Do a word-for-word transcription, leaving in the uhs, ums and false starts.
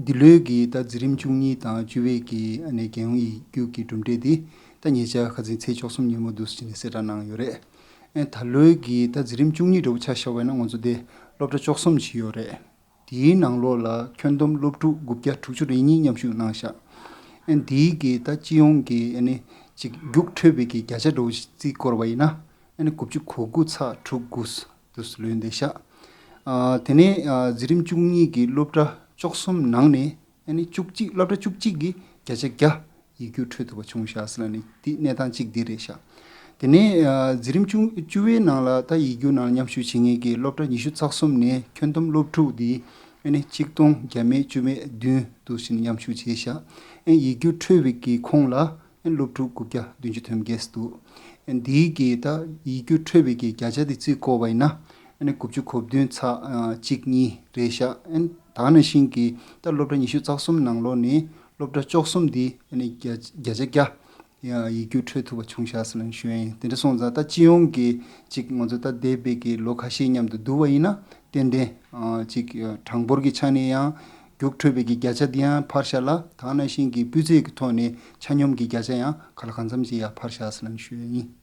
འདི་ལོའི་གི་ད་འཛིན་རིམ་བཅུ་གཉིས་དང་བཅུ་པའི་གི་ཨ་ནི་རྒྱལ་ཡོངས་ཡིག་རྒྱུགས་ཀྱི་གྲུབ་འབྲས་དེ་ད་ཉེ་ཆར་ཁ་སང་ཚེས་བཅུ་གསུམ་ཉིན་མོ་འདུག་སེ་བྱས་ནས་གསལ་བསྒྲགས་གནང་ཡོད་རེད། ཨེ་ད་ལོའི་གི་ད་འཛིན་རིམ་བཅུ་གཉིས་འདྲ་པོ་ཆ་བཞག་པ་ཡིན་ན་ང་ཚོ་དེ་སློབ་གྲྭ་བཅུ་གསུམ་ཅིག་ཡོད་རེད། དེའི་ནང་ལོགས་ལ་ཁྱོན་བསྡོམས་སློབ་ཕྲུག་དགུ་བརྒྱ་དྲུག་ཅུ་རེ་གཉིས་མཉམ་ཞུགས་གནང་ཤག་ཨེ་དེའི་གི་ད་སྤྱི་ཡོངས་ཀྱི་ཨ་ནི་ཅིག་རྒྱུགས་འཕྲོད་པའི་གི་བརྒྱ་ཆ་འདྲ་པོ་ཞིག་རྩིས་བསྐོར་བ་ཡིན་ན། ཨ་ནི་དགུ་བཅུ་གོ་དགུ་ཚེག་དྲུག་དགུ་དུ་ལོན་བསྡད་ཤག་ཨ་དེ་ནས་ཨ་འཛིན་རིམ་བཅུ་གཉིས་ཀྱི་སློབ་གྲྭ་བཅུ་གསུམ་ནང་ནས་ཨ་ནི་བཅུ་གཅིག་སློབ་གྲྭ་བཅུ་གཅིག་གིས་བརྒྱ་ཆ་བརྒྱ་ཡིག་རྒྱུགས་འཕྲོད་ཐུབ་པ་བྱུང་ཤག་ཟེར་ལབ་ནས་དེ་གནས་སྟངས་གཅིག་འདི་རེད་ཤག་དེ་ནས་ཨ་འཛིན་རིམ་བཅུ་བཅུ་པའི་ནང་ལ་ད་ཡིག་རྒྱུགས་ནང་ལ་མཉམ་ཞུགས་བྱེད་མཁན་གྱི་སློབ་གྲྭ་ཉི་ཤུ་རྩ་གསུམ་ནས་ཁྱོན་བསྡོམས་སློབ་ཕྲུག་འདི་ཨ་ནི་ཆིག་སྟོང་བརྒྱ་མེད་བཅུ་མེད་བདུན་དུ་ཕྱིན་མཉམ་ཞུགས་བྱས་ཤག་ཨ་ཡིག་རྒྱུགས་འཕྲོད་པའི་གི་ཁོངས་ལ་ཨ་སློབ་ཕྲུག་དགུ་བརྒྱ་བདུན་ཅུ་དོན་བརྒྱད་འདུག་ཨ་འདིའི་གི་ད་ཡིག་རྒྱུགས་འཕྲོད་པའི་གི་བརྒྱ་ཆ་དེ་རྩིས་བསྐོར་བ་ཡིན་ན་ཨ་ནི་དགུ་བཅུ་གོ་བདུན་ཚེག་ཨ་གཅིག་གཉིས་རེད་ཤག་ཨ་ད་ག་ནང་བཞིན་གི་ད་སློབ་གྲྭ་ཉི་ཤུ་རྩ་གསུམ་ནང་ལོགས་ནས་སློབ་གྲྭ་བཅུ་གསུམ་འདི་ཨ་ནི་བརྒྱ་བརྒྱ་ཆ་བརྒྱ་ཡིག་རྒྱུགས་འཕྲོད་ཐུབ་པ་བྱུང་ཤག་ཟེར་ནས་ཞུ་ཡ་ཡིན། དེ་འདྲ་སོང་ཙང་ད་སྤྱི་ཡོངས་ཀྱི་ཅིག་ང་ཚོ་ད་འདས་པའི་གི་ལོ་ཁ་ཤས་མཉམ་དུ་བསྡུར་བ་ཡིན་ན་ཏན་ཏན་ཨ་ཅིག་གྲངས་འབོར་གྱི་ཆ་ནས་ཡང་རྒྱུགས་འཕྲོད་པའི་གི་བརྒྱ་ཆ་འདི་ཡང་འཕར་ཤག་ལ་ད་ག་ནང་བཞིན་གྱི་སྤུས་ཚད་ཀྱི་ཐོག་ནས་ཆ་སྙོམས་ཀྱི་བརྒྱ་ཆ་ཡང་ག་ལ་གང་འཚམ་ཞིག་ཡར་འཕར་ཤག་ཟེར་ནས་ཞུ་ཡ་ཡིན།